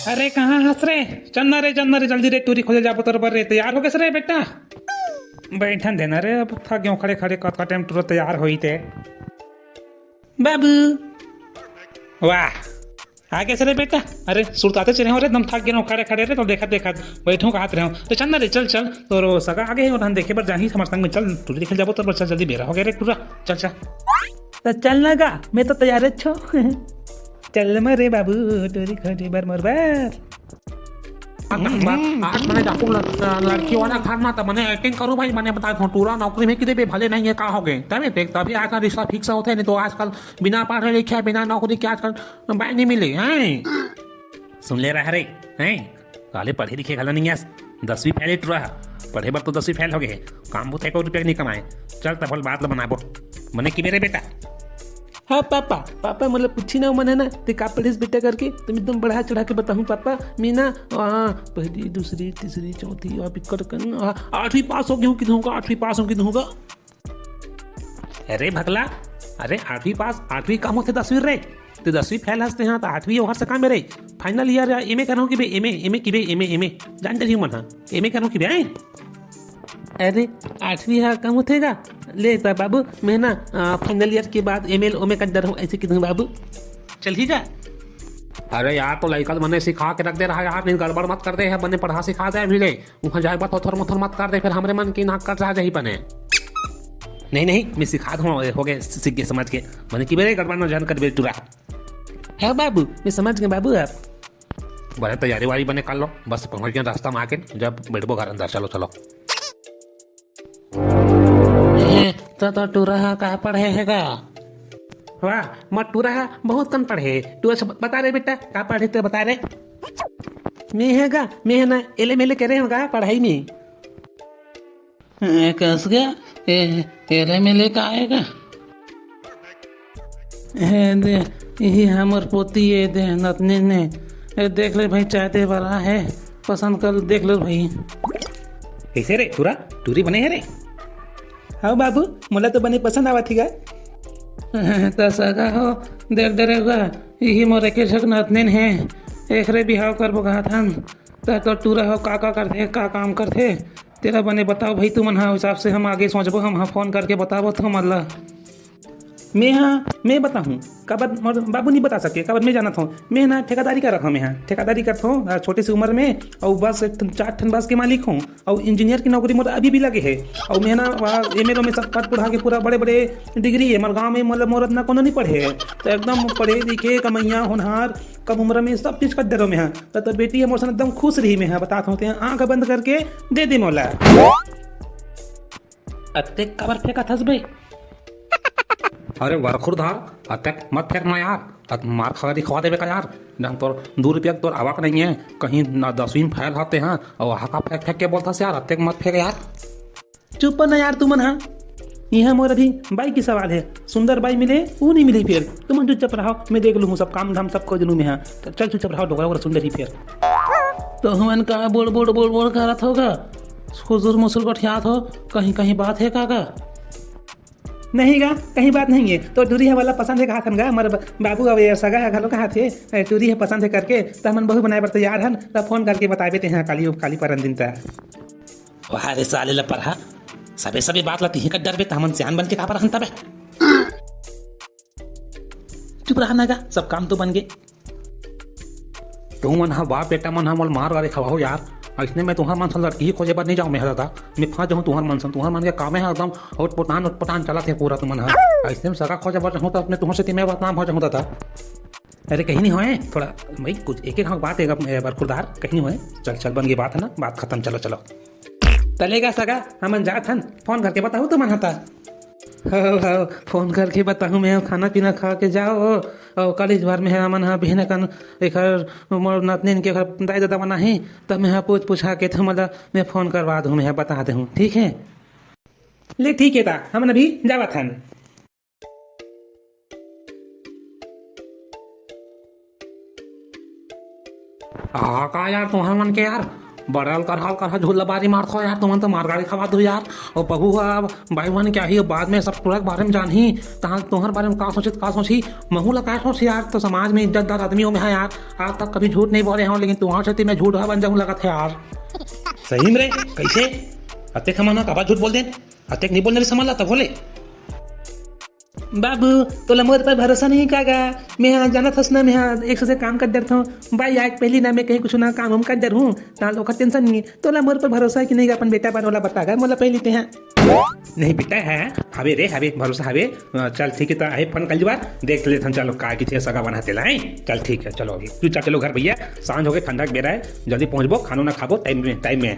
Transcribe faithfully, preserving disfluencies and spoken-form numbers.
अरे, कहाँ हस रे? चल ना रे, चल ना रे, जल्दी रे, टूरी खोजे जाबो तोर बर रे। तैयार हो गेस रे बेटा? बैठन देना रे, अब थक गेंव खड़े खड़े, कतका टाइम टूरा तैयार होई ते। बाबू, वाह, आ गेस रे बेटा। अरे, सुरताते चले हो रे, एकदम थक गेंव खड़े खड़े रे, तो देखत देखत बैठो कहत रहे हो। तो चल ना रे, चल चल, तोर सगा आगे हे, ओला देखे बर जाही हमर संग में। चल, टूरी देखे जाबो तोर बर, चल जल्दी, बेरा हो गे रे टूरा, चल चल। तो चल ना गा, मैं तो तैयार छो। चल मरे बाबू, टूरी खोजे बर मोर बर। आज मने जाकू ल-, लड़की वाला खान मा त मने एक्टिंग करू भाई, मने बता दो, टूरा नौकरी में किते भी भले नहीं है, का हो गए? तभी देख, तभी आजकल रिश्ता फिक्स होते हैं, नहीं तो आजकल बिना पढ़े लिखे, बिना नौकरी के आजकल बाई नहीं मिले, हैं? सुन ले रहा रे, हैं? साले पढ़े लिखे घला नहीं है, दसवीं फेल टूरा है, पढ़े बर तो दसवीं फेल हो गए, काम बुते को रुपया नहीं कमाए। चल तब बात ल बनाबो, मने कि मेरे बेटा। हाँ पापा, पापा मोला पूछी ना मन है ना, ते का पढ़िस बेटा करके, तुम एकदम बढ़ा चढ़ा के बताहूँ पापा। मीना, हाँ, पहली, दूसरी, तीसरी, चौथी, आप इक्कड़ कन, हाँ, आठवीं पास हो गई हूँ कि दूंगा, आठवीं पास हो गई दूंगा। अरे भगला, अरे आठवीं पास, आठवीं कम होथे दसवीं रे। ते दसवीं फेल हस ते, हाँ, तो आठवीं ओहर से कम रे। फाइनल ईयर या एमए करहूँ कि बे, एमए, एमए कि बे, एमए, एमए। जान डरही मन, हाँ, एमए करहूँ कि बे, हैं? अरे, आठवीं हा कम होथे गा? ले त बाबू, मैं ना, आ, फाइनल ईयर के बाद एमए ओमए कर डरहूँ, ऐसे किधूँ बाबू। चल ही जा। अरे यार, तो लइका मने सिखा के रख दे रहा यार, नहीं गड़बड़ मत कर दे है, मने पढ़ा सिखा दे अभी ले। वहाँ जाए बर थोथर मोथर मत कर दे, फिर हमरे मन की नाक कट रहा जाही पने। नहीं नहीं, मैं सिखा दूँ, हो गए, सीख गए समझ के। मने कि मेरे गड़बड़ न जान कर बेटूरा। हाँ बाबू, मैं समझ गया बाबू आप। बड़े तैयारी वारी बने कर लो, बस पहुँच गए रास्ता में आके, जब बैठबो घर अंदर, चलो चलो। ए, तो, तो टूरा हा का पढ़े हे गा? वाह, मोर टूरा हा बहुत कम पढ़े। तू अच्छा बता रे बेटा, का पढ़े ते बता रे। मैं हे गा, मैं हे ना, एले मेले करे हो गा पढ़ाई में। ए, कस गया, ए, एले मेले का आएगा? ए, दे, यही हमर पोती ए, दे, नतनी ने। ए, देख ले भाई, चाय दे वाला है, पसंद कर, देख ले भाई। कैसे रे, टूरा, टूरी बने है रे? हाँ बाबू, मोला तो बने पसंद आवत ही गा। त सगा हो, देख डरे गा, यही मोर एके झक नतनी हे, एकरे बिहाव करबो कहत हन। त तो टूरा हो, का का करथे, का काम करथे, तेला बने बताओ भाई तुमन हा, हिसाब से हम आगे सोचबो, हम हा फोन करके बताबो तुमन ला। मैं हा, मैं बताहूँ, काबर मोर बाबू नहीं बता सके, काबर मैं जानत हूँ, मैं ना ठेकेदारी करत हूँ, मैं हा ठेकेदारी करत हूँ, आ, छोटे से उम्र में, और बस एक ठन, चार ठन बस के मालिक हूँ, और इंजीनियर की नौकरी मोर अभी भी लगे है, और मैं ना वहाँ एमए में सब पढ़ पढ़ा के पूरा बड़े बड़े डिग्री है, मोर गाँव में मतलब मोर इतना कोनो नहीं पढ़े है, तो एकदम पढ़े लिखे, कमैया, होनहार, कम उम्र में सब चीज कर दे रहो मैं हा। त तोर बेटी ह मोर संग एकदम खुश रही, मैं हा बतात हूँ, ते आंख बंद करके दे दे मोला। अतेक काबर फेंकत हस बे? अरे वरखुरधार, अतेक मत फेंक ना यार, अत मार खा दिखवा देबे का यार। ना तोर दू रुपया के तोर आवक नहीं है, कहीं ना दसवीं में फेल होते हैं, और हाका फेंक फेंक के बोलता से यार, अतेक मत फेंक यार। चुप ना यार तुमन हा, यहाँ मोर अभी बाई की सवाल है, सुंदर बाई मिले, वो नहीं मिली फिर। तुमन चुपचाप रहो, मैं देख लूँ सब काम धाम सब खोज लूँ मैं हा। चल चुपचाप रहो, डोकरा ओकरा सुंदर ही फिर। तो हमन का बोल बोल बोल बोल करत होगा, खुजुर मुसुर गोठियात हो, कहीं कहीं बात है का का? नहीं गा, कहीं बात नहीं है। तो टूरी ह वाला पसंद है कहा थन गा, हमर ब-, बाबू अब ये सगा है घलो कहा थे, ए, टूरी है पसंद है करके, तो हमन बहू बनाए बर तैयार हन, तो फोन करके बताबे ते हैं काली, काली परन दिन त। वाह रे साले लपरहा, सबे सबे बात ला तिही कर डरबे, त हमन सियान बन के काबर हन तबे? चुप रहा ना गा, सब काम तो बन गे। तुमन हा बाप बेटा मन हा मोल मार वाले खवाओ यार। अइसने में तुहर मन सन लड़की ही खोजे बर नहीं जाऊँ मैं हा दादा। मैं फंस जाऊँ तुहर मन सन, तुहर मन के कामे हा एकदम उटपटांग उटपटांग चलत हे पूरा तुमन हा। अइसने में सगा खोजे बर जाऊँ तो अपने तुहर से मैं बदनाम हो जाऊँ दादा। अरे कहीं नहीं होए, थोड़ा भाई कुछ एक एक हाँ बात है बरखुरदार, कहीं नहीं होए। चल चल बन गई बात है ना, बात खत्म, चलो चलो। तले गा सगा, हमन जात हन, फोन करके बताहूँ तुमन हा ता। हव, हव, फोन करके बताहूँ मैं, खाना पीना खा के जाओ, और कॉलेज भर में हमन हा बिहने कन एकर मोर नतनीन के एकर दाई ददा मन आही, तब मैं हा पूछ पूछा के तुमन ला मैं फोन करवा दूँ, मैं हा बता दूँ, ठीक है? ले ठीक है ता, हमन अभी जावत हन। आ, का यार, तुहर मन के यार, बड़ल करहल करहा झूठ ला बारी मारथो यार, तुमन तो मार गारी खवा दो यार। ओ बहू ह, भाई बहन क्या ही, बाद में सब टूरा के बारे में जानही, तहां तुहर बारे में का सोचित का सोची, महू ला का सोची यार। तो समाज में इज्जतदार आदमी हो मैं यार, आज तक कभी झूठ नहीं बोले हूँ, लेकिन तुहार सेती मैं झूठ बन जाऊँ लगत है यार। सही में रे, कैसे? अतेक हमन ह काबर झूठ बोल देन? अतेक नहीं बोलने रे समाज ला तब होले। बाबू, तोला मोर पर भरोसा नहीं का गा? मैं हा जानत हस ना, मैं हा एक से काम कर डरथों। भाई, आज पहली ना मैं कहीं कुछ ना काम हम कर डरहूँ, ताल ओकर टेंशन नहीं। तोला मोर पर भरोसा है कि नहीं गा? अपन बेटा बर ओला बता गा, मोला पहली ते हैं। नहीं बेटा, है, हवे रे, हवे, भरोसा हवे। अ, चल ठीक है, त आहे फोन कर बार, देख लेथन, चलो का किथे सगा बना तेला, हैं? चल ठीक है, चलो अभी चुपचाप चलो घर भैया, सांझ हो गए, ठंडा के बेरा है, जल्दी पहुँचबो, खानो ना खाबो टाइम में, टाइम में।